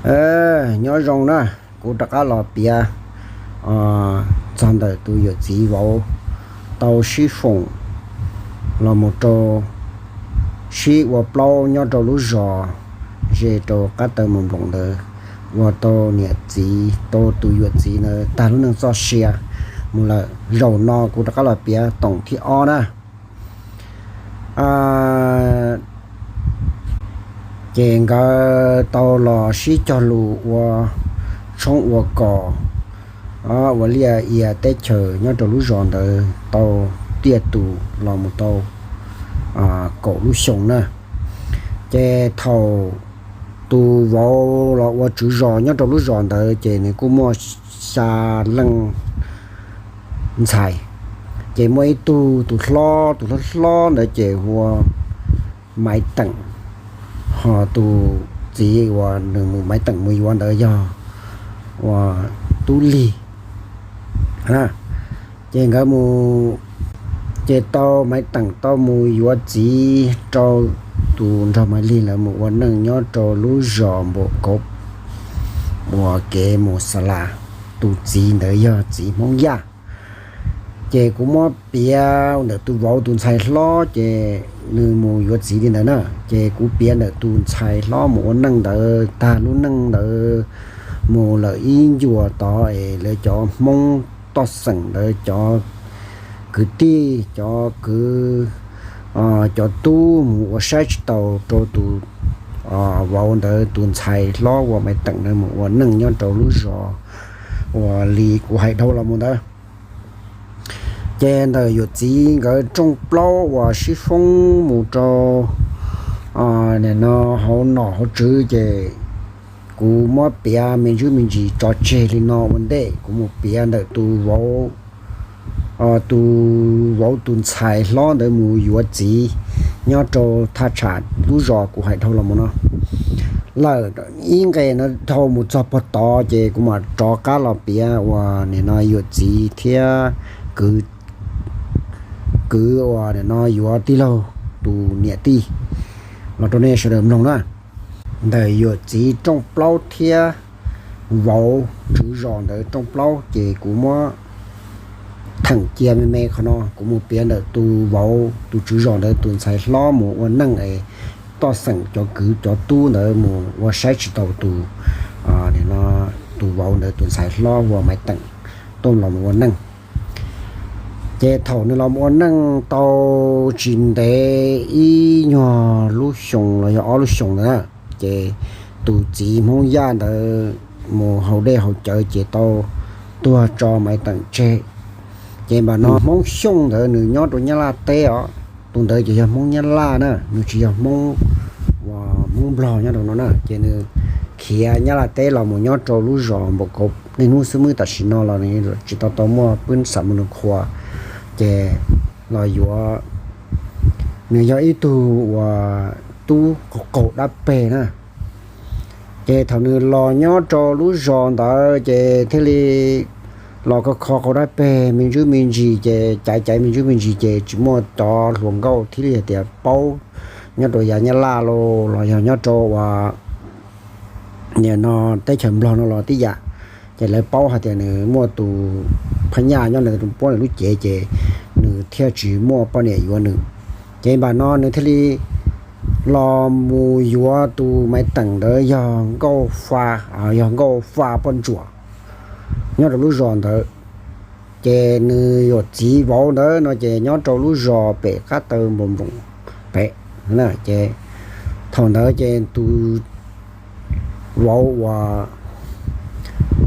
Nyob zoo na, kuv rov qab los piav txog ntawm tus yawm txiv vauv tau sib foom los mus rau sib ua plaub nyob rau lub zos ze rau qab taw Moos Nploom ntawd, ua tau niam txiv tau tus yawm txiv ntawd tag lub neej txoj sia mus lawm. Zaum no kuv rov qab los piav toom thib ob na. Ces nkawd tau los sib cog lus ua tshoob ua kos, ua liaj ia teb chaws nyob rau lub zos ntawd tau tiaj tus los mus tau kaum lub xyoo na. Ces thaum tus vauv los ua tswv zos nyob rau lub zos ntawd ces nws kuj muaj xya leej ntxhais. Ces muaj ib tug tus hlob, tus hlob hlob ntawd ces hu ua Maiv Teem, ho tus txiv uas nws mus, Maiv Teem mus yuav ntawd yog ua Tub Lig. Ces nkawd mus, ces tau Maiv Teem tau mus yuav txiv rau tus nraug Maiv Lig lawv mus ua neej nyob rau lub zos Npam Kauv uas kev mus Xa Las. Tus txiv ntawd yog txiv Hmoob Yaj. Ces kuv muab piav ntawm tus vauv tus ntxhais hlob ces nws mus yuav txiv li ntawd na. Ces kuv piav ntawm tus ntxhais hlob mus ua neej ntawd, tag lub neej ntawd mus lawm ib ncua tod es lawv cov Hmoob toj xeem ntawd cov kwv tij, cov kwv, cov tub mus ua saib tsis taus rau tus vauv ntawd tus ntxhais hlob uas Maiv Teem ntawd mus ua neej nyob rau lub zos uas li kuv hais dhau los mus ntawd. Ces ntawm yawm txiv nkawd rooj plaub uas sib foob mus rau nim no hauv nom hauv tswv ces kuv muab piav me ntsis me ntsis tso tseg li no ua ntej, kuv mus piav ntawm tus vauv, tus vauv tus ntxhais hlob ntawd mus yuav txiv nyob rau thaj tsam lub zos kuv hais dhau los mus no. Lawm ib nqe no dhau mus txog pog tod ces kuv mam rov qab los piav uas nim no yawm txiv thiab kwv, kwv uas nim no yuav tij laug tus niam tij los rau nej sawv daws mloog na. Ntawm yawm txiv rooj plaub thiab vauv tswv zos ntawd rooj plaub ces kuv muab theem cia me me qhov no, kuv mus piav ntawm tus vauv tus tswv zos ntawd tus ntxhais hlob mus ua neej es toj xeem cov kwv cov tub ntawd mus ua saib tsis taus tus, nim no tus vauv ntawd tus ntxhais hlob uas Maiv Teem tuaj los mus ua neej. Ces thaum nws los mus ua neej tau tsis ntev ib nyuag lub xyoo los yog ob lub xyoo ntawd na, ces tus txiv Hmoob Yaj ntawd mus haus dej haus cawv ces tau tuag tso Maiv Teem tseg. Ces npam no Hmoob Xyooj ntawd nws nyob rau Nyab Laj teb os, tus ntawd ces yog Hmoob Nyab Laj na, nws tsis yog Hmoob, Hmoob Nplog nyob rau no na. Ces nws khiav Nyab Laj teb los mus nyob rau lub zos Npam Kauv, niaj hnub xwb muaj tam sim no los nws tsis tau tau muaj pwb xam mus nws qhua. Ces los yuav, nws yog ib tug uas tub qaug qaug dab peg na. Ces thaum nws los nyob rau lub zos ntawd ces thiaj li los kho kho qaug dab peg me ntsis me ntsis ces caiv caiv me ntsis me ntsis ces tsis muaj cov hluas nkauj thiaj li hais tias paub nyob rau yav Nyab Laj los los yog nyob rau uas nim no teb chaws Nplog no los tib yam. Ces lawv paub hais tias nws muaj tus phab nyaj nyob nws puab nws lub cev ces nws thiaj tsis muaj poj niam yuav nws. Ces npam no nws thiaj li los mus yuav tus Maiv Teem ntawd yog Nkauj Fa, yog Nkauj Fa poj ntsuam nyob rau lub zos ntawd. Ces nws yawm txiv vauv ntawd no ces nyob rau lub zos pem qab taw Npam Nploom pem. Ces thaum ntawd ces tus vauv uas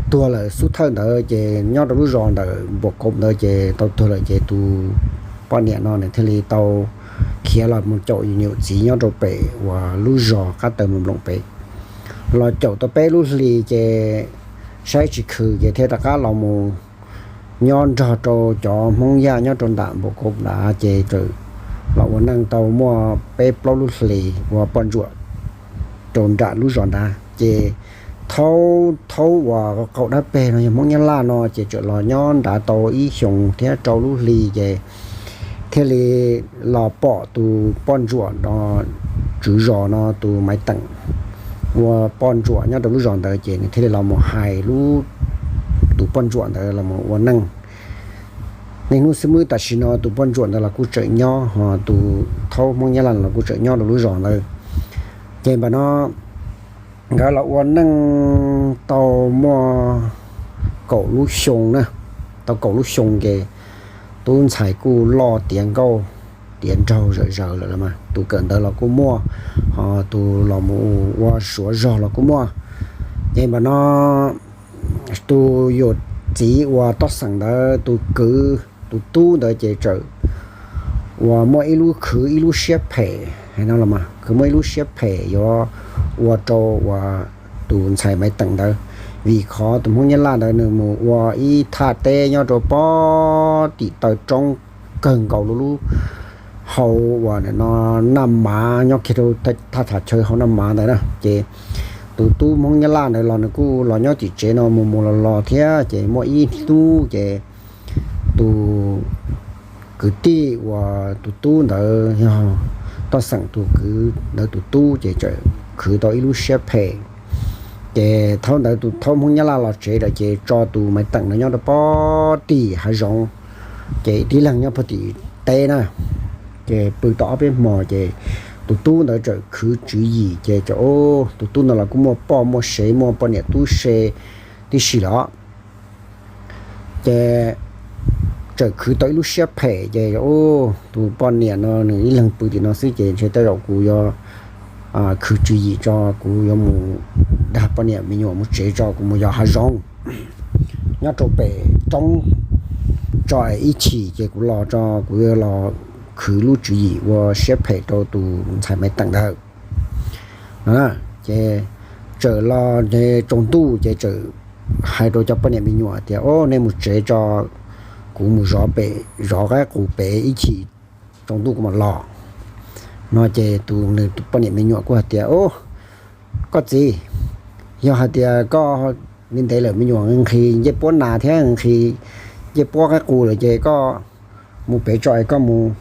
tuag lawm xub thawj ntawd ces nyob rau lub zos ntawm Npam Kauv ntawd ces tau tuag lawm ces tus poj niam no nws thiaj li tau khiav los mus caum yawm txiv nyob rau pem uas lub zos qab taw Npam Nploom pem. Los caum tau peb lub hlis ces saib tsis khw ces thiaj rov qab los mus nyob nrog rau cov Hmoob Yaj nyob rau nram Npam Kauv ntawd ces txawm los ua neej tau muaj peb plaub lub hlis ua poj ntsuam rau nram lub zos ntawd. Ces thaum, thaum uas qaug dab peg no yog Hmoob Nyab Laj no ces txawm los nyob nrad tau ib xyoos thiab rau lub hli ces thiaj li los pom tus poj ntsuam no, tswv zos no tus Maiv Teem ua poj ntsuam nyob rau lub zos ntawd, ces nws thiaj li los mus hais lub, tus poj ntsuam ntawd los mus ua neej. Niaj hnub xwb muab tam sim no tus poj ntsuam ntawd los kuj tseem nyob, ho tus thaub Hmoob Nyab Laj los kuj tseem nyob rau lub zos ntawd. Ces npam no nkawd los ua neej tau muaj kaum lub xyoo na, tau kaum lub xyoo ces tub ntxhais kuj loj tiav nkauj tiav nraug zawm zaws lawm los mas, tus kawm ntawv los kuj muaj, ho tus los mus ua suav zog los kuj muaj. Ces npam no tus yawm txiv uas toj xeem ntawd tus kwv tus tub ntawd ces txawm uas muaj ib lub khwv ib lub siab phem no los mas, khwv muaj ib lub siab phem yuav ua rau uas tus ntxhais Maiv Teem ntawd, vim qhov tus Hmoob Nyab Laj ntawd nws mus ua ib thaj teb nyob rau pob tim taw roob kawg nkaus lub lub hau uas no Naj Mav nyob kiag rau thaj tham chaw hau Naj Mav ntawd na. Ces tus tub Hmoob Nyab Laj ntawd los nws kuj los nyob tim tsev no mus mus los los thiab, ces muaj ib hnub ces tus kwv tij uas tus tub ntawd yog toj xeem tus kwv ntawd tus tub ces txawm khwv tau ib lub siab phem. Ces thaum ntawd tus thaub Hmoob Nyab Laj los tsev lawm ces tso tus Maiv Teem no nyob rau pob tim hav zoov, ces tib leeg nyob pob tim teb na. Ces pw tau ob peb hmo ces tus tub ntawd txawm khwv tswv yim ces tus tub ntawd los kuj muaj poj muaj sev muaj poj niam tub se tib si los. Ces txawm khwv tau ib lub siab phem ces tus poj niam no nws ib leeg pw tim no xwb ces ntshe tej zaum kuv yuav khwv tswv yim tso, kuv yuav mus dag poj niam me nyuam mus tsev tso, kuv mus yos hav zoov nyob rau pem roob tso, ib chim ces kuv los tso, kuv yuav los khwv lub tswv yim ua siab phem rau tus ntxhais Maiv Teem ntawd. Ces txawm los tsaus ntuj ces txawm hais rau cov poj niam me nyuam tias, Au, nej mus tsev tso, kuv mus zov pem, zov qaib qus pem, ib chim tsaus ntuj kuv mam los. No ces tus nws poj niam me nyuam kuj hais tias, Au, koj txiv, yog hais tias koj li ntev lawm me nyuam nqhis ncej puab nas thiab nqhis ncej puab qaib qus lawm ces koj mus pem tso es koj mus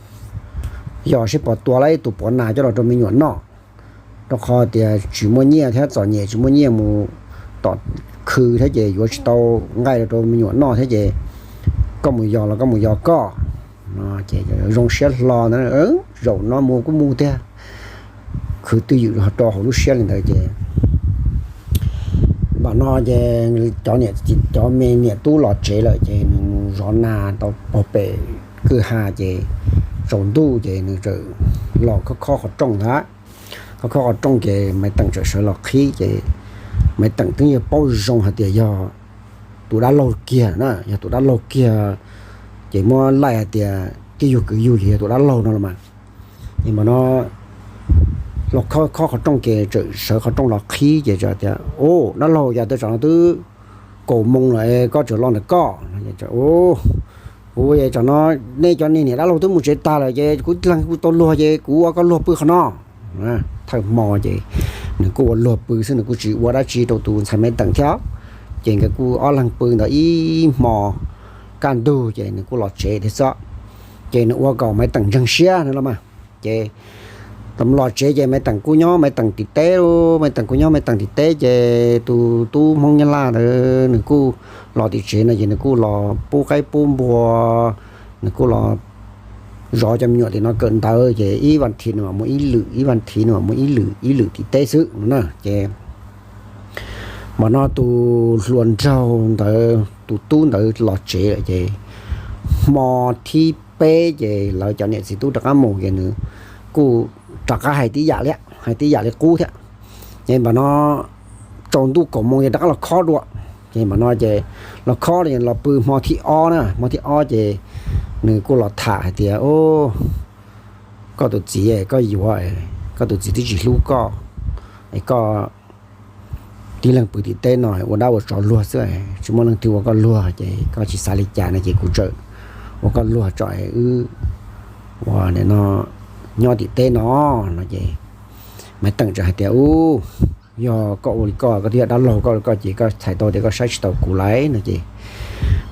yos seb puas tua tau ib tus puav nas coj los rau me nyuam noj, rau qhov tias tsis muaj nyiaj thiab txom nyem tsis muaj nyiaj mus tom khw thiab ces yuav tsis tau nqaij los rau me nyuam noj thiab ces koj mus yos los koj mus yos koj. Ces zoo siab hlo ntawd, Zaum no mus kuj mus tiag. Khwv twj ywm rau hauv lub siab li ntawd ces npam no ces cov me niam tub los tsev lawm ces nws mus zov nas tau pog pem kwj ha ces tsaus ntuj ces nws txawm los khob khob qhov rooj ntag. Khob khob qhov rooj ces Maiv Teem txawm sawv los qhib ces Maiv Teem twb yog paub zoo hais tias yog tus dab laug kiag na, yog tus dab laug kiag, ces muab laij hais tias twb yug kwv yug ces yog tus dab laug no los mas. Ces npam no los khob khob qhov rooj ces txawm sawv qhov rooj los qhib ces tias, Au, dab laug, cas twb tsam no twb kaum moos lawm koj tseem los ntawm koj? Kuv, tsam no nej cov niag niam dab laug twb mus tsev tag lawm ces kuv leeg kuj tau luag ces kuv ua koj luag pw qhov no. Thawj hmo ces nws kuj ua luag pw xwb, nws kuj tsis ua dab tsi rau tus ntxhais Maiv Teem thiab. Ces nkawd kuj ob leeg pw ntawd ib hmo kaj ntug ces nws kuj los tsev thiab xwb. Ces nws ua kom Maiv Teem ntseeg siab no los mas. Ces los tsev ces Maiv Teem kuj nyob Maiv Teem tim teb, Maiv Teem kuj nyob Maiv Teem tim teb ces tus tub Hmoob Nyab Laj ntawd nws kuj los tim tsev no ces nws kuj los pub qaib pub npua, nws kuj los zov cov me nyuam tim no kawm ntawv ces ib vas thiv nws mam mus ib lwm, ib vas thiv nws mam mus ib lwm, ib lwm tim teb xwb no na. Ces npam no tus hluas nraug ntawd tus tub ntawd los tsev lawm ces hmo thib peb ces lawv cov niam txiv tub rov qab mus ces nws kuj rov qab hais tib yam li, hais tib yam li qub thiab. Ces npam no tsaus ntuj kaum moos ces rov qab los khob dua. Ces npam no ces los khob los pw hmo thib ob na, hmo thib ob ces nws kuj los tham hais tias, Au, koj tus txiv, koj yuav, koj tus txiv twb tsis hlub koj, es koj tib leeg pw tim teb no ua dab ua tsov luag xwb, tsis muaj leej twg ua koj luag ces koj tsis xav li cas no ces kuv txawm ua koj luag tso es wb ua no nyob tim teb no no ces Maiv Teem txawm hais tias, Ub, yog koj ua li koj, koj twb yog dab laug koj li koj ces koj txhais tau tias koj saib tsis taus kuv lawm no ces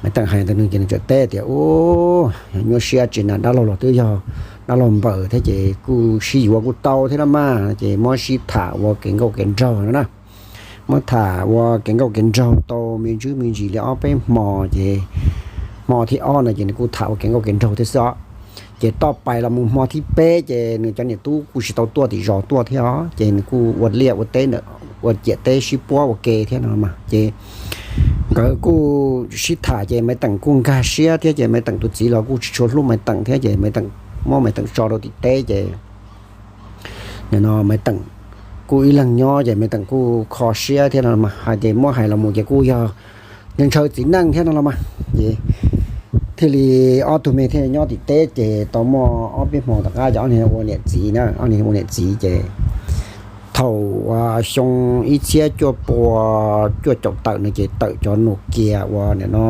Maiv Teem hais ntawd nws ces nws txawm teb tias, Ub, nyuaj siab tsis na, dab laug los twb yog dab laug npaws thiab ces kuj sib yuav kuj tau thiab no mas, ces muab sib tham ua kev nkauj kev nraug no na. Muab tham ua kev nkauj kev nraug tau me ntsis me ntsis li ob peb hmo ces hmo thib ob no ces nws kuj tham ua kev nkauj kev nraug thiab xwb os. Ces toj pais los mus hmo thib peb ces nws cov niam tub kuj tsis tau tuaj tim zos tuaj thiab os, ces nws kuj ua liaj ua teb ntawm, ua ciam teb sib puab ua ke thiab no mas. Ces nkawd kuj sib tham ces Maiv Teem kuj nkag siab thiab ces Maiv Teem tus txiv los kuj tsis tshua hlub Maiv Teem thiab ces Maiv Teem, muab Maiv Teem tso rau tim teb ces nim no Maiv Teem kuj ib leeg nyob ces Maiv Teem kuj kho siab thiab no mas, hais tias muab hais los mus ces kuj yog ntshaw txiv neej thiab no los mas. Ces thiaj li ob tug me thiaj nyob tim teb ces tau muaj ob peb hmo tom qab ces ob niag ua niam txiv na, ob niag ua niam txiv ces thaum xyoo ib txhiab cuaj pua cuaj caum tawm no ces tawm cov Nokia uas nim no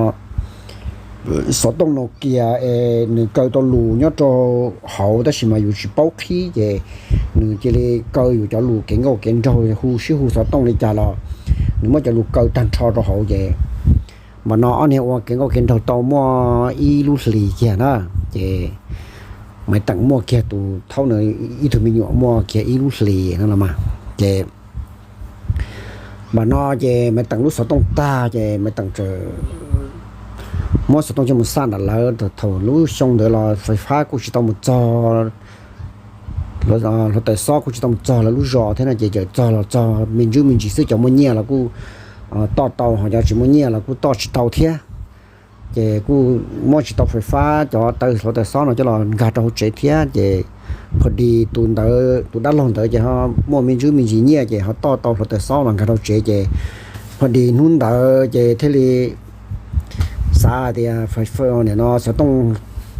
xov tooj Nokia es nws kaw tau lus nyob rau hauv tab sis mas yus tsis paub qhib ces nws cia li kaw yus cov lus kev nkauj kev nraug, hu sib hu xov tooj li cas los nws muab cov lus kaw tag nrho rau hauv ces npam no ob niag ua kev nkauj kev nraug tau muaj ib lub hlis kiag na. Ces Maiv Teem muaj kiag tus thaub no ib tug me nyuam muaj kiag ib lub hlis no los mas. Ces npam no ces Maiv Teem lub xov tooj tag ces Maiv Teem txawm muab xov tooj coj mus xaj nram lawv. Thaum lub xyoo ntawd los fais fab kuj tsis tau mus txog, hluav taws xob kuj tsis tau mus txog lawv lub zos thiab no ces txawm txog los txog me ntsis me ntsis xwb, cov muaj nyiaj los kuj toj tau, ho cov tsis muaj nyiaj los kuj toj tsis tau thiab. Ces kuj muab tsis tau fais fab, cov taw hluav taws xob no coj los nkag rau hauv tsev thiab ces pho dis tus ntawd, tus dab laug ntawd ces ho muaj me ntsis me ntsis nyiaj ces ho toj tau hluav taws xob los nkag rau tsev ces pho dis hnub ntawd ces thiaj li xav tias nim no xov tooj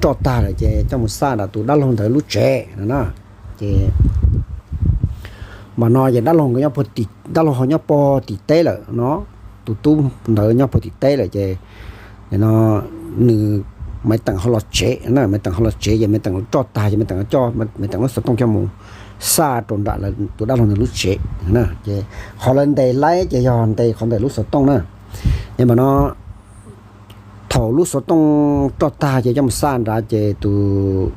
roj tag lawm ces coj mus xaj nram tus dab laug ntawd lub tsev no na. Ces npam no ces dab laug nyob, dab laug ho nyob pog tim teb lawm no, tus tub ntawd nyob pog tim teb lawm ces no nws, Maiv Teem ho los tsev na, Maiv Teem ho los tsev ces Maiv Teem roj tag ces Maiv Teem coj, Maiv Teem lub xov tooj coj mus xaj rau nram tus dab laug ntawd lub tsev. Ces qhov lawv ntes laib ces yog ntes qhov ntawm lub xov tooj na. Ces npam no thaum lub xov tooj roj tag ces coj mus xaj nrad ces tus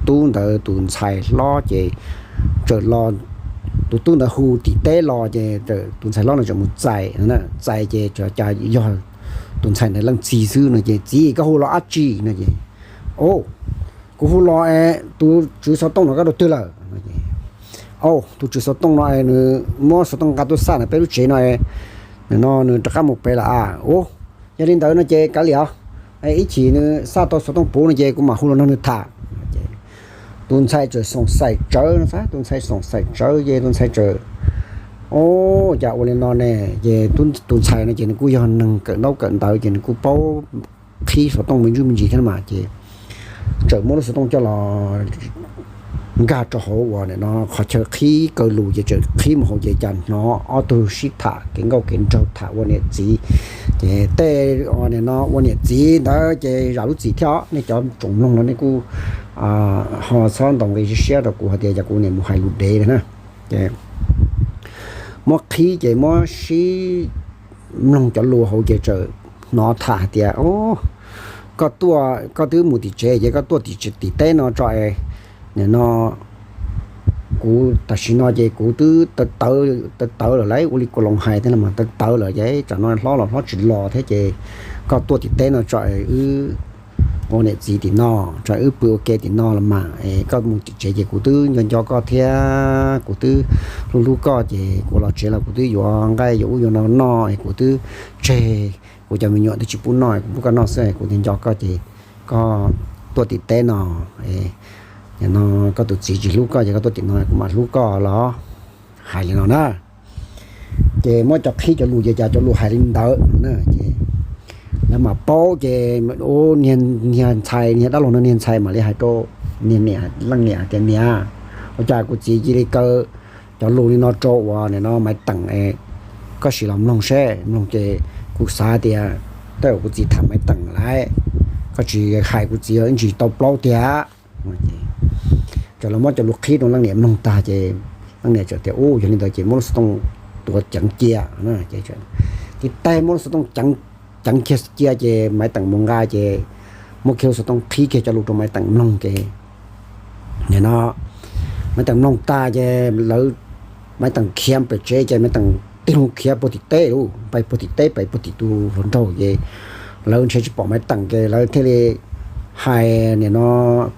tub ntawd tus ntxhais hlob ces txawm los, tus tub ntawd hu tim teb los ces tus ntxhais hlob no txawm mus txais, txais ces cas yog tus ntxhais ntawd leej txiv xwb no ces, txiv, koj hu los dab tsi no ces, o, kuv hu los es tus tswv xov tooj no koj rau twg lawm? O, tus tswv xov tooj no es nws muab xov tooj nqa tuaj xaj ntawm peb lub tsev no, nim no nws rov qab mus pem lawm a. U, yog li ntawd no ces kav liam os, ib chim nws xaj tau xov tooj puv no ces kuv mam hu los nrog nws tham. Tus ntxhais txawm xoom xaim tsawv no, tus ntxhais xoom xaim tsawv ces tus ntxhais txawm, o, cas ua li no ne? Ces tus ntxhais no ces nws kuj yog neeg kawm ntaub kawm ntawv ces nws kuj paub qhib xov tooj me ntsis me ntsis thiab mas ces txawm muab lub xov tooj coj los nkag rau hauv uas nim no qhov chaw qhib kaw lus ces txawm qhib mus hauv ces cas hnov ob tug sib tham kev nkauj kev nraug tham ua niam txiv. Ces tej nim no ua niam txiv ntawd ces zam lub txim thiab os, nej cov tsoom mloog no nej kuj ho txhob ntaus nqi siab rau kuv hais tias yog kuv nim mus hais lus dev na. Ces muab qhib ces muab sib mloog cov lus hauv ces txawm hnov tham hais tias, o, koj tuaj, koj twb mus tim tsev ces koj tuaj tim teb no tso es, nim no kuv tam sim no ces kuv twb tawv tawv lawm lauj, ua li kuv los hais thiab los mas tawv tawv lawm ces tsam no hlob los hlob tsis los thiab ces koj tuaj tim teb no tso es wb ua niam txiv tim no, tso wb pw ua ke tim no los mas es koj mus tim tsev ces kuv twb nco nco koj thiab kuv twb hlub hlub koj ces kuv los tsev los kuv twb yuav nqaij yuav ub yuav no noj es kuv twb tseg, kuv cov me nyuam twb tsis pub noj, kuv pub koj noj xwb, kuv nco nco koj ces koj tuaj tim teb no, no koj tus txiv tsis hlub koj ces koj tuaj tim no kuv mam hlub koj los, hais li no na. Ces muab cov qhib cov lus ces cas cov lus hais li ntawd no na ces lawv mam paub ces niag ntxhais, niag dab laug no niag ntxhais mam li hais rau niag niam, leej niam hais tias, niam, ua cas kuv txiv cia li kaw cov lus li no rau uas nim no Maiv Teem, koj sim los mloog seb, mloog ces kuv xav tias tej zaum kuv txiv tham Maiv Teem lawm, koj tsis hais kuv txiv ib ntsis tau plaub tiag. Ces lawv muab cov lus qhib rau leej niam mloog tag ces leej niam txawm tias, u, yog li ntawd ces muab lub xov tooj tuav ceev cia. Tib tag muab lub xov tooj ceev kiag cia ces Maiv Teem mus nqa ces muab kiag lub xov tooj qhib kiag cov lus rau Maiv Teem mloog ces Nim no Maiv Teem mloog tag ces lawv, Maiv Teem khiav pem tsev ces Maiv Teem tig loo khiav puag tim teb lawm, pais puag tim teb pem puag tim tus hluas nraug ces lawv ntshe tsis pom Maiv Teem ces lawv thiaj li hais nim no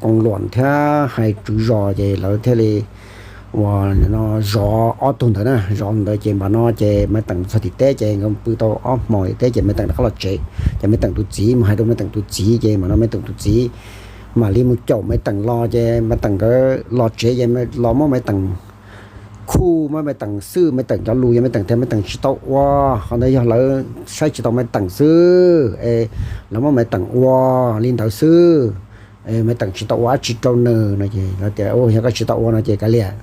koom luam thiab hais tswv zos ces lawv thiaj li uas nim no zov ob tug ntawd na, zov ntawd ces npam no ces Maiv Teem txog tim teb ces nkawd pw tau ob hmos tim teb ces Maiv Teem rov qab los tsev. Ces Maiv Teem tus txiv mus hais rau Maiv Teem tus txiv ces npam no Maiv Teem tus txiv mam li mus caum Maiv Teem los ces Maiv Teem nkawd los tsev ces los muab Maiv Teem khuj, muab Maiv Teem xwj, Maiv Teem cov lus yog Maiv Teem tias Maiv Teem tsis tau ua, qhov ntawd yog lawv saib tsis tau Maiv Teem xwb es lawv muab Maiv Teem ua li ntawd xwb, Maiv Teem tsis tau ua dab tsi rau nws no ces lawv tias yog koj tsis tau ua no ces kav liam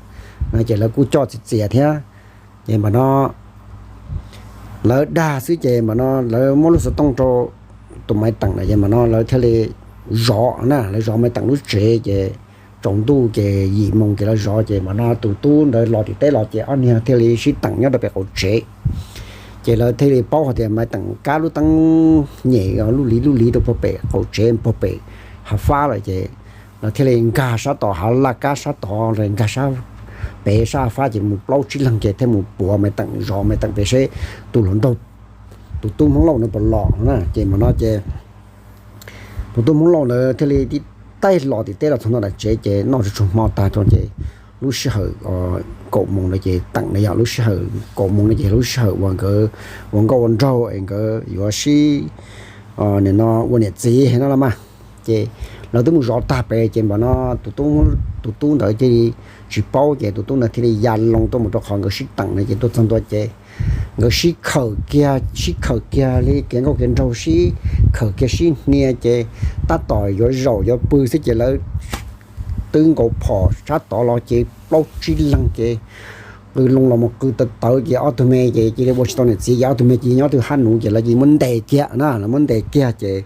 no ces lawv kuj coj txiav txiav thiab. Ces npam no lawv dag xwb ces npam no lawv muab lub xov tooj rau tus Maiv Teem na ces npam no lawv thiaj li zov na, lawv zov Maiv Teem lub tsev ces tsaus ntuj ces yim moos ces lawv zov ces npam no tus tub ntawd los tim teb los ces ob niag thiaj li sib teem nyob rau pem qaum tsev. Ces lawv thiaj li paub hais tias Maiv Teem kab lub teeb nyem lub liv lub liv rau puag pem qaum tsev puag pem hav fab lawm ces lawv thiaj li nkag sab tom hav laj kab sab tod los nkag sab pem sab hav fab ces mus plaub tsib leeg ces thiaj mus puav Maiv Teem, zov Maiv Teem pem seb tus hluas nraug, tus tub Hmoob Lauj no puas los na. Ces npam no ces tus tub Hmoob Lauj ntawd thiaj li tib taig los tim teb los txog ntua tom tsev ces noj tsuag tsuag hmo tag ces lub sij hawm kaum moos no ces Teem na yog lub sij hawm kaum moos no ces lub sij hawm uas nkawd ua nkauj ua nraug es nkawd yuav sib nim no ua niam txiv no los mas. Ces lawv twb mus zov tag pem ces npam no tus tub ntawd thiaj li tsis paub ces tus tub ntawd thiaj li ya loo tuaj mus rau qhov nkawd sib teem no ces tuaj txog ntua ces nkawd sib khawm kiag, sib khawm kiag li kev nkauj kev nraug, sib khawm kiag sib hnia ces tab tom yuav zaum yuav pw xwb ces lawv twb nkaus phom sab tod los ces plaub tsib leeg ces qw loo los mus qw tawv tawv ces ob tug me ces cia li ua tsis tau niam txiv ces ob tug me cia li nyob twg hab nuv ces lawv cia li muab ntes kiag na, lawv muab ntes kiag ces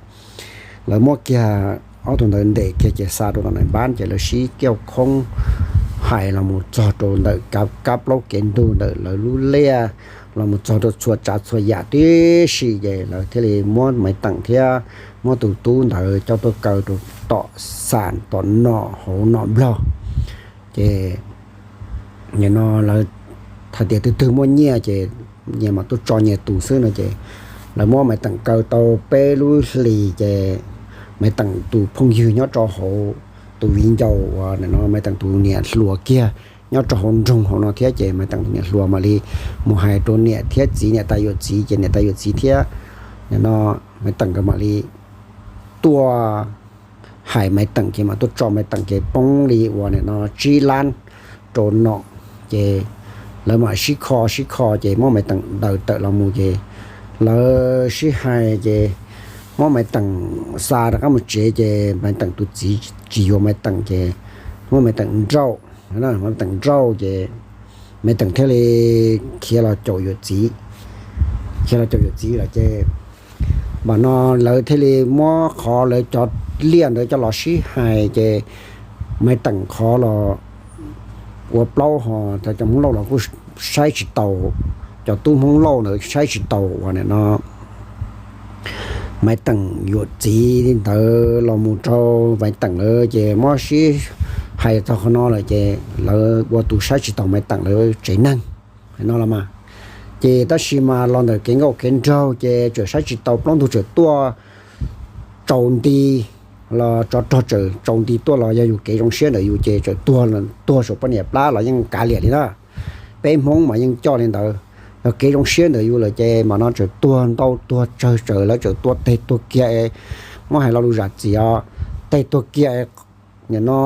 lawv muab kiag ob tug ntawd ntes kiag ces xa rau tom nais npab ces lawv sib kauj khoob hais los mus txog rau ntawm kab plaub kev ntug ntawm lawv lub liaj los mus txog rau txhua tsav txhua yam tib si ces lawv thiaj li muab Maiv Teem thiab muab tus tub ntawd coj tuaj kaw rau tom xam tom nom hauv nom nplog. Ces nim no lawv hais tias twg twg muaj nyiaj ces nyias mam tuaj tso nyias tus xwb no ces lawv muab Maiv Teem kaw tau peb lub hlis ces Maiv Teem tus phooj ywg nyob rau hauv, tus viv ncaus uas nim no Maiv Teem tus niam hluas kiag nyob rau hauv nroog hauv no thiab ces Maiv Teem tus niam hluas mam li mus hais rau niam thiab txiv, niam tais yawm txiv ces niam tais yawm txiv thiab nim no Maiv Teem nkawd mam li tuaj hais Maiv Teem ces mam tuaj tso Maiv Teem ces poob li uas nim no tsib lab rau nom ces lawv mam sib kho sib kho ces muab Maiv Teem daws tawm los mus ces lawv sib hais ces muab Maiv Teem xa rov qab mus tsev ces Maiv Teem tus txiv tsis yuav Maiv Teem ces muab Maiv Teem nrauj, Maiv Teem nrauj ces Maiv Teem thiaj li khiav los caum yawm txiv, khiav los caum yawm txiv lawm ces npam no lawv thiaj li muab qhov lawv cov liaj ntawd coj los sib hais ces Maiv Teem qhov los ua plaub hos cov Hmoob Lauj los kuj saib tsis taus, cov tub Hmoob Lauj ntawd saib tsis taus uas nim no Maiv Teem yuam txiv ntawd los mus rau Maiv Teem lawv ces muab sib hais txog qhov no lawm ces lawv ua tus saib tsis taus Maiv Teem lawv tsev neeg no los mas. Ces tab sis mas los ntawm kev nkauj kev nraug ces tseem saib tsis taus, plaub ntug tseem tuaj tsaus nti los tsov rog tseem tsaus nti tuaj los yog yus kev zoo siab ntawm yus ces tseem tuag, tuag saum poj niam plab los yeej kav liam li na. Peb Hmoob mas yeej coj li ntawd, yog kev zoo siab ntawm yus lawm ces mas no tseem tuag ntau tuag tsawg tseem lawv tseem tua teg tuag kiag, muab hais lo lus zam txim os, teg tuag kiag nim no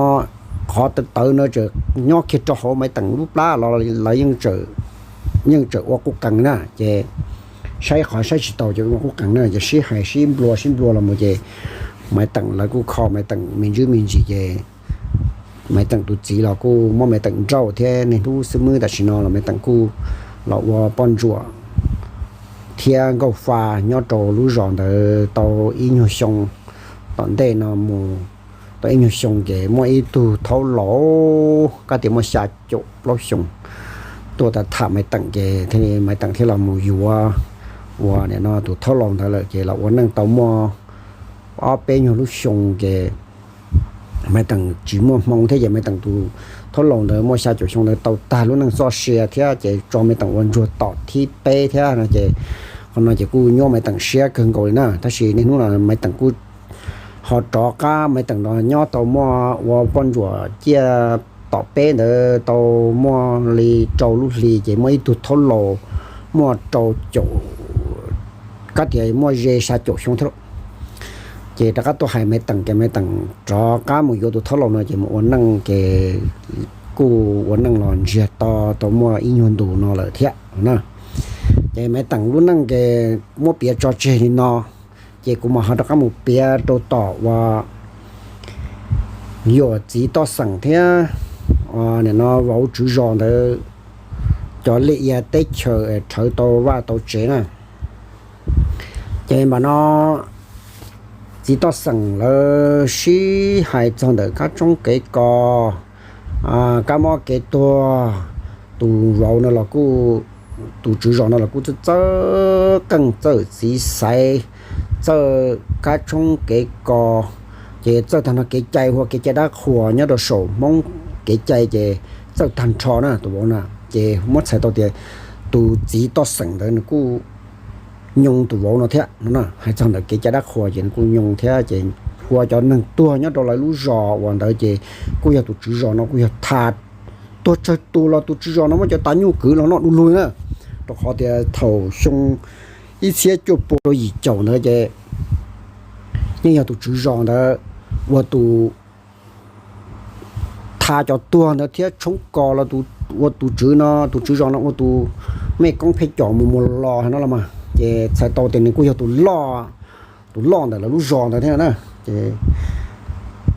qhov tawv tawv no tseem nyob kiag rau hauv Maiv Teem lub plab los lawv yeej tseem ua qub qees na ces saib qhov saib tsis taus ces ua qub qees na ces sib hais sib nplua sib nplua los mus ces Maiv Teem lawv kuj kho Maiv Teem me ntsis me ntsis ces Maiv Teem tus txiv los kuj muab Maiv Teem nrauj thiab niaj hnub xwb, tam sim no los Maiv Teem kuj los ua poj ntsuam thiab nkauj fa nyob rau lub zos ntawd tau ib nyuag xyoo. Tom ntej no mus tau ib nyuag xyoo ces muaj ib tug thaub laus, kab tias muaj xya caum plaub xyoos, tuaj tham Maiv Teem ces thiaj li Maiv Teem thiaj los mus yuav uas nim no tus thaub laus ntawd lawm ces los ua neej tau muaj ob peb nyuag lub xyoo ces Maiv Teem tsis muaj hmoo thiab ces Maiv Teem tus thaub laus ntawd muaj xya caum xyoo ntawd tau tag lub neej txoj sia thiab ces tso Maiv Teem ua ntsuag tom thib peb thiab no ces qhov no ces kuj nyuaj Maiv Teem siab kawg nkaus li na. Tab sis niaj hnub no Maiv Teem kuj ho rov qab, Maiv Teem no nyob tau muaj ua poj ntsuam ciaj tom peb ntawd tau muaj li rau lub hli ces muaj ib tug thaub laus muaj rau caum, kab tias muaj ze xya caum xyoo thiab lauj. Ces rov qab tuaj hais Maiv Teem ces Maiv Teem rov qab mus yuav tus thaub laus no ces mus ua neej ces kuj ua neej los ntsiag to tau muaj ib nyuag ntus no lawm thiab na. Ces Maiv Teem lub neej ces muab piav tso tseg li no, ces kuv mam ho rov qab mus piav rau tom uas yawm txiv toj xeem thiab nim no vauv tswv zos ntawd cov liaj ia teb chaws rhawv tau vaj tau tsev na. Ces mam no txiv toj xeem lawv sib hais txog ntawm kab tshoob kev kos, kab mob kev tuag, tus vauv no los kuj, tus tswv zos no los kuj txawj qeej txawj txiv xaiv, txawj kab tshoob kev kos, ces txawj tag nrho kev cai hu ua kev cai dab qhuas nyob rau saum Hmoob kev cai ces txawj tag nrho na tus vauv na. Ces muab txhais tau tias tus txiv toj xeem ntawd nws kuj nyoo tus vauv no thiab no. Hais txog ntawm kev cai dab qhuas ces nws kuj nyoo thiab ces hu ua cov neeg tuag nyob rau lawv lub zos uas ntawd ces kuj yog tus tswv zos no kuj yog tha tuag tsawg tus los tus tswv zos no muab cov tav nyuj kwv los noj du lug na. Rau qhov tias thaum xyoo ib txhiab cuaj pua rau yim caum ntawd ces yeej yog tus tswv zos ntawd ua tus tha cov tuag ntawd thiab tshoob kos los ua tus tswv no, tus tswv zos no ua tus mej koob phej com mus mus los no los mas ces txhais tau tias nws kuj yog tus loj, tus loj ntawm lawv lub zos ntawd thiab na. Ces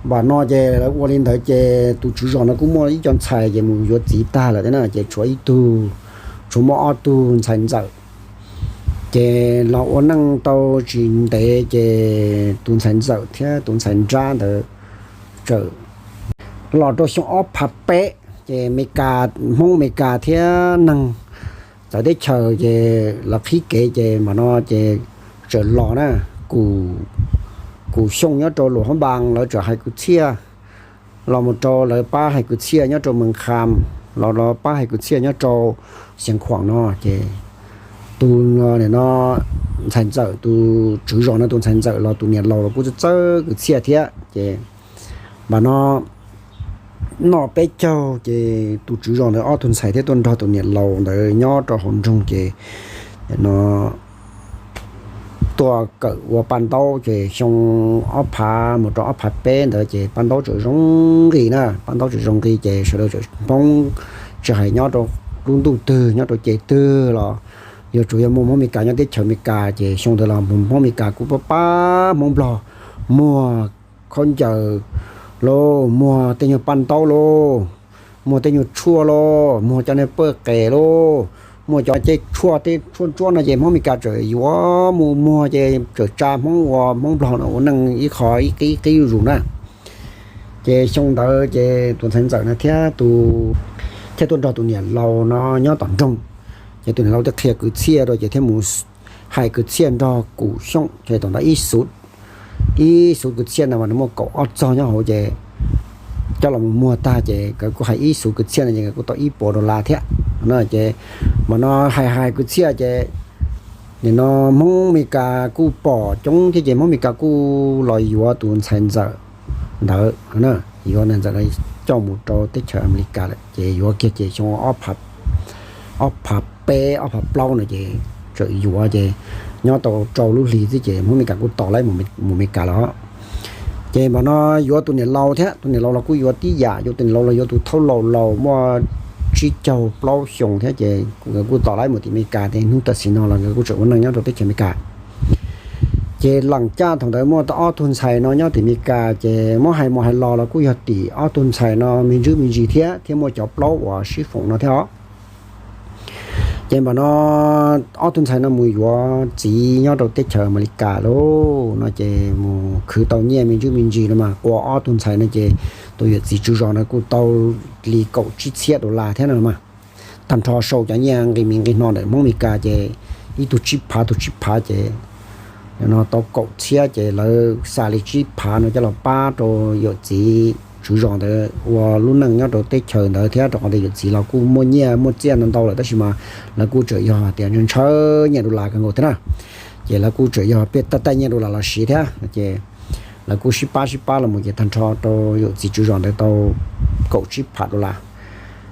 npam no ces lawv ua li ntawd ces tus tswv zos no kuj muaj ib co ntxhais ces mus yuav txiv tag lawm thiab na ces tshuav ib tug, tshuav muaj ob tug ntxhais ntxawm. Ces los ua neej tau tsis ntev ces tus ntxhais ntxawm thiab tus ntxhais nrab ntawd txawm los rau xyoo ob phav peb ces Amelikas, Hmoob Amelikas thiab neeg txawv teb chaws ces lawv qhib kev ces mam no ces txawm los na, Kum Xyooj nyob rau Luam Hab Npas lawv txawm hais kwv txhiaj los mus rau lawv pab hais kwv txhiaj nyob rau Mees Kham, los los pab hais kwv txhiaj nyob rau Xeev Khuam no ces tus no ntxhais ntxawm, tus tswv zos no tus ntxhais ntxawm los tus niam laus los kuj txawj txawj kwv txhiaj thiab ces npam no noj peb caug ces tus tswv zos ntawd ob tug ntxhais thiaj tuaj nrog tus niam laus ntawd nyob rau hauv nroog ces no tuaj kawm ua paj ntaub ces xyoo ob phav mus rau ob phav peb ntawd ces paj ntaub txawm zoo nqis na, paj ntaub txawm zoo nqis ces sawv daws txawm Hmoob tsis hais nyob rau lub ntuj twg nyob rau ces twg los yuav tsum yog muaj Hmoob Amelikas nyob teb chaws Amelikas ces xyoo ntawd los Hmoob Amelikas kuj pab pab Hmoob Nplog muag khaub ncaws lauj, muag tej nyuag paj ntaub lauj, muag tej nyuag tshuaj lauj, muag cov niag pawj qes lauj, muag cov tej tshuaj, tej tshuaj ntsuab no ces Hmoob Amelikas txawm yuav mus muag ces txawm tsa Hmoob ua Hmoob Nplog no ua neej ib qho ib qib ib qib zuj zus na. Ces xyoo ntawd ces tus ntxhais ntxawm no thiab tus, thiaj tuaj nrog tus niam laus no nyob tom nroog. Ces tus niam laus thiaj qhia kwv txhiaj rau ces thiaj mus hais kwv txhiaj nrog Kum Xyooj ces thaum ntawd ib xuv, ib xuv kwv txhiaj no mas nws muaj kaum ob txog nyob hauv ces coj los mus muag tag ces nkawd kuj hais ib xuv kwv txhiaj no ces nkawd kuj tau ib puas dollar thiab no. Ces npam no hais hais kwv txhiaj ces nim no Hmoob Amelikas kuj pom coob thiab ces Hmoob Amelikas kuj los yuav tus ntxhais ntxawm ntawd, yuav ntxhais ntxawm coj mus rau teb chaws Amelikas lawm ces yuav kiag ces xyoo ob phav peb ob phav plaub no ces txawm yuav ces nyob tau rau lub hli xwb ces Hmoob Amelikas kuj tos laib mus Amelikas lawm. Ces npam no yuav tus niam laus thiab, tus niam laus los kuj yuav tib yam, yuav tus niam laus los yuav tus thaub laus laus muaj tsib caug plaub xyoos thiab ces nkawd kuj tos laib mus tim Amelikas ces hnub tam sim no los nkawd kuj tseem ua neej nyob rau teb chaws Amelikas. Ces leem caj thaum ntawd muaj ob tug ntxhais no nyob tim Amelikas ces muab hais mus hais los los kuj yog tim ob tug ntxhais no me ntsis me ntsis thiab, thiab muaj cov plaub uas sib foom no thiab os. Ces npam no ob tug ntxhais no mus yuav txiv nyob rau teb chaws Amelikas lauj no ces mus khwv tau nyiaj me ntsis me ntsis no mas qua ob tug ntxhais no ces tus yawm txiv tswv zos no kuj tau li kaum tsib txhiab dollar thiab no mas. Tag nrho sau cov nyiaj nqi mi nqi no ntawm Hmoob Amelikas ces ib tug tsib phav, tus tsib phav ces no tau kaum txhiab ces lawv xa li tsib phav no coj los pab rau yawm txiv tswv zos ntawd ua lub neej nyob rau teb chaws ntawd thiab, rau qhov tias yawm txiv los kuj muaj nyiaj muaj txiaj ntau ntau lawm, tab sis mas lawv kuj tseem yog tias ntshaw ntshaw nyiaj dollar kawg nkaus thiab na. Ces lawv kuj tseem yog peb taj taj nyiaj dollar los siv thiab no ces lawv kuj sib pab sib pab los mus ces tag nrho rau yawm txiv tswv zos ntawd tau kaum tsib phav dollar.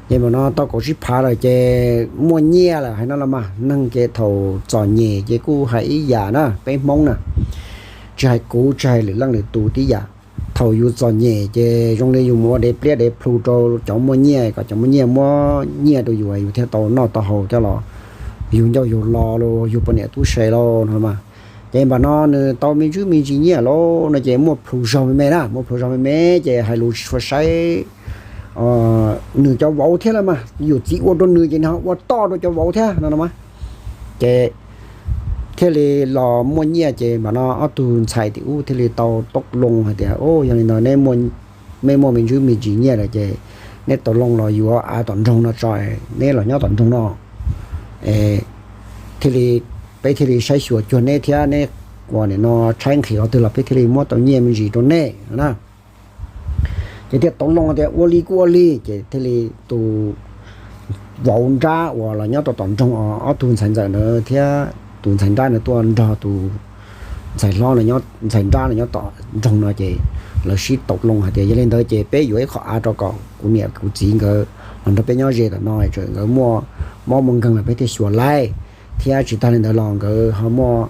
Ces mas no tau kaum tsib phav lawm ces muaj nyiaj lawm hais no los mas, neeg ces thaum txom nyem ces kuj hais ib yam na, peb Hmoob na, tsis hais kuv tsis hais lwm leej lwm tus tib yam. Thaum yus txom nyem ces zoo li yus mus ua dev pliab dev plhu rau cov muaj nyiaj kom cov muaj nyiaj muab nyiaj rau yus yus thiaj tau noj tau haus thiab los yus ncauj yus lo los yus poj niam tub se los no mas. Ces npam no nws tau me ntsis me ntsis nyiaj los no ces muaj plhu zog me me na, muaj plhu zog me me ces hais lus tsis tshua saib nws cov vauv thiab los mas, yawm txiv ua rau nws ces nws ua toj rau cov vauv thiab no no mas. Ces thiaj li los muaj nyiaj ces npam no ob tug ntxhais tim ub thiaj li tau tau loo hais tias, Yog li no neb muaj me ntsis me ntsis nyiaj lawm ces neb tau loo los yuav av tom nroog no tso, neb los nyob tom nroog no thiaj li, peb thiaj li saib xyuas cuag neb thiab neb ua nim no tshaib nqhis qhov twg los peb thiaj li muab tau nyiaj me ntsis rau neb na. Ces thiaj tau loo tias ua li kuj ua li, ces thiaj li tus vauv nrab uas los nyob tau tom nroog, ob tug ntxhais ntxawm ntawd thiab tus ntxhais nrab ntawd tuaj nrog tus ntxhais hlob, ntxhais nrab los nyob tom nroog no ces lawv sib tau loo hais tias, Yog li ntawd ces peb yuav ib qho av rau kom kuv niam kuv txiv nkawd los nrog peb nyob ze tom no, tseem nkawd muaj mob muaj nkeeg los peb thiaj xyuas laib, thiab tsis tag li ntawd los nkawd ho muaj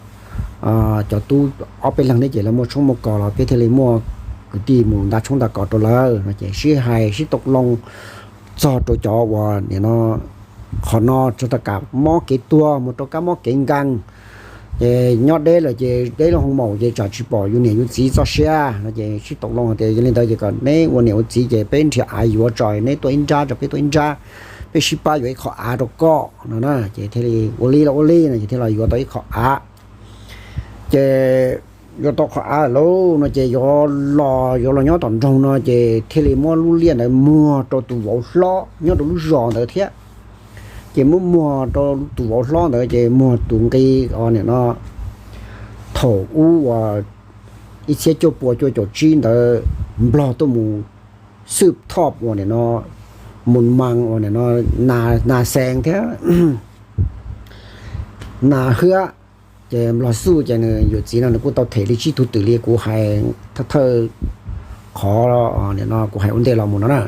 cov tub ob peb leeg thiab ces lawv muaj tshoob muaj kos los peb thiaj li muaj kwv tij mus nta tshoob nta kos rau lawv no ces sib hais sib tau loo txog rau cov uas nim no qhov no txog tom kab mob kev tuag mus rau kab mob kev nkeeg. Ces nyob deb lawm ces deb lub hoo maum ces tsam tsis pom yus niam yus txiv txoj sia no ces sib tau loo tias, Yog li ntawd ces kom neb ua niam ua txiv ces peb nrhiav av yuav tso, neb tuaj ib nrab rau peb tuaj ib nrab, peb sib pab yuav ib qho av rau koj no na. Ces thiaj li ua li los ua li no ces thiaj los yuav tau ib qho av. Ces yuav tau qhov av lawm no ces yuav los, yuav los nyob tom nroog no ces thiaj li muab lub liaj ntawd muag rau tus vauv hlob nyob rau lub zos ntawd thiab. Ces muab muag rau tus vauv hlob ntawd ces muag tus nqi, o, nim no thaum ub uas ib txhiab cuaj pua cuaj caum tsib ntawd Nplog tuaj mus xwb thoj uas nim no mus mas uas nim no nas xees thiab nas hwab. Ces Nplog xub ces nws yawm txiv no nws kuj tau them li tsib tug twm li kuv hais thawj thawj qhov nim no kuv hais ua ntej los mus no na.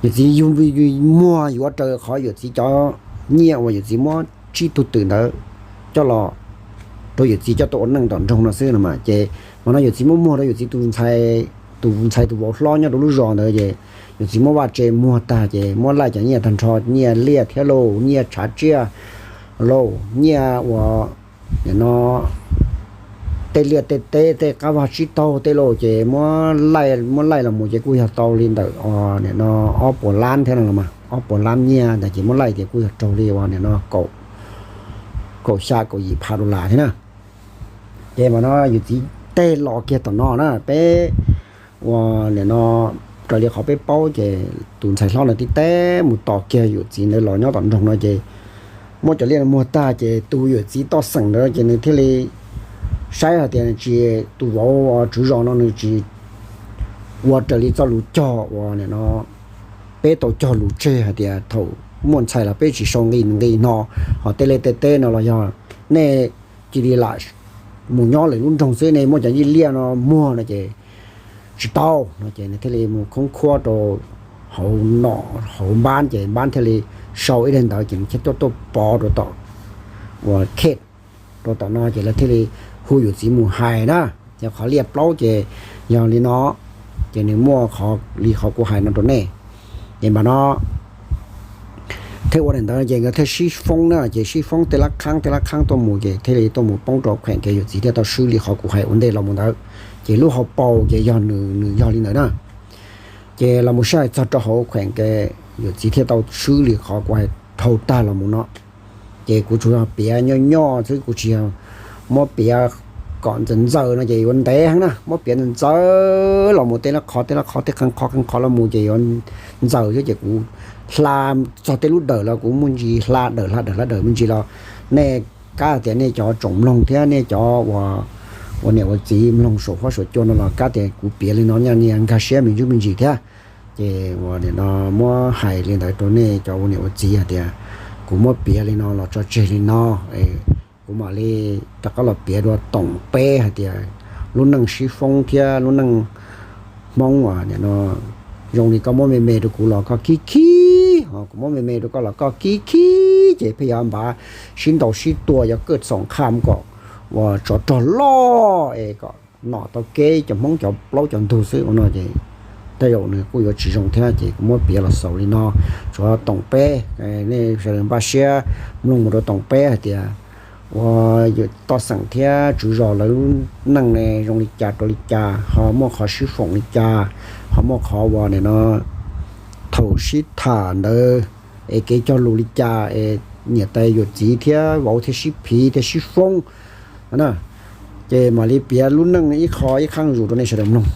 Ces yawm txiv yug muag yuav raws qhov yawm txiv cov nyiaj uas yawm txiv muab tsib tug twm ntawd coj los rau yawm txiv coj tuaj ua neej tom nroog no xwb no mas. Ces mas no yawm txiv muab muag rau yawm txiv tus ntxhais tus vauv hlob nyob rau lub zos ntawd ces yawm txiv muab vaj tse muag tag ces muab laij cov nyiaj tag nrho, nyiaj liaj thiab lauj, nyiaj tshav tsiaj lauj, nyiaj uas nim no tej liaj tej teb tej qab vag tsib taug tej lauj ces muab laij muab laij los mus ces kuj yog tau li ntawm nim no ob puas lab thiab no los mas, ob puas lab nyiaj ntawd ces muab laij ces kuj yog raug li uas nim no kaum xya kaum yim phav dollar thiab na. Ces mas no yawm txiv teb los kiag tom no na, peb uas nim no raws li qhov peb paub ces tus ntxhais hlob ntawd tib teb mus tos kiag yawm txiv ntawd los nyob tom nroog no ces muab cov liaj no muag tag ces tus yawm txiv toj xeem ntawd ces nws thiaj li saib hais tias tsis, tus vauv tswv zos no nws tsis ua raws li txoj lus cog uas nim no peb tau cog lus tseg hais tias thaum muaj ntxhais los peb tsis sau nqi nqi no, ho tej liaj tej teb no los yog nej cia li lam mus nyob lwm lub nroog xwb, nej muab cov nyiaj liaj no muag no ces tsis tau no ces nws thiaj li mus khoob khuab rau hauv no, hauv npab ces npab thiaj li sau ib daim ntawv ces nws thiaj tuaj tuaj pov rau tom uas khet rau tom no ces lawv thiaj li hu yawm txiv mus hais na. Ces qhov liaj plaub ces yog li no, ces nws muaj qhov li qhov kuv hais no rau nej. Ces mas no thiaj ua daim ntawv ces nkawd thiaj sib foob na, ces sib foob tej lab khaab tej lab khaab tuaj mus ces thiaj li tuaj mus poob rau kheem ces yawm txiv thiaj tau swb li qhov kuv hais ua ntej los mus ntawd. Ces lub hauv paus ces yog nws, nws yog li ntawd na. Ces los mus sij hawm txog rau hauv kheem ces yawm txiv thiaj tau swb li qhov kuv hais dhau tag los mus no. Ces kuv tsuas yog piav nyoj nyoj xwb, kuv tsis yog muab piav kom ntxaws ntxaws no ces yuav ntev heev na, muab piav ntxaws ntxaws los mus tej lab qhov tej lab qhov tej qee qhov qee qhov los mus ces yuav ntxaws xwb ces kuv hla txog tej lub dawm los kuv muaj ntsis hla dawm hla dawm hla dawm me ntsis los nej kab tias nej cov tsoom mloog thiab nej cov ua niam ua txiv mloog saum huab saum cua no los kab tias kuv piav li no nyias nkag siab me ntsis me ntsis thiab. Ces ua nim no muab hais li ntawd rau nej cov ua niam ua txiv hais tias kuv muab piav li no los tso tseg li no, kuv mam li rov qab los piav dua toom peb hais tias lub neej sib foob thiab lub neej Hmoob uas nim no zoo li koj muab me me rau kuv los koj khib khib, kuv muab me me rau koj los koj khib khib, ces pheej yuav npav sib ntaus sib tua yuav kaj xoom qha kom uas tsov rog loj es kom nom tau kev cov Hmoob cov plaub cov ntug xwb ua no ces tej zaum nws kuj yuav tsis zoo thiab. Ces kuv muab piav los xaus li no, tsuav toom peb, nej sawv daws npaj siab mloog mus rau toom peb hais tias uas yawm toj xeem thiab tswv zos lawv lub neej ne zoo li cas rau li cas, ho muaj qhov sib foom li cas, ho muaj qhov uas nim no thaum sib tham ntawd es kev cog lus li cas es niam tais yawm txiv thiab vauv thiaj sib phiv thiaj sib foob na. Ces mam li piav lub neej ib qho ib qhaab zus rau nej sawv daws mloog.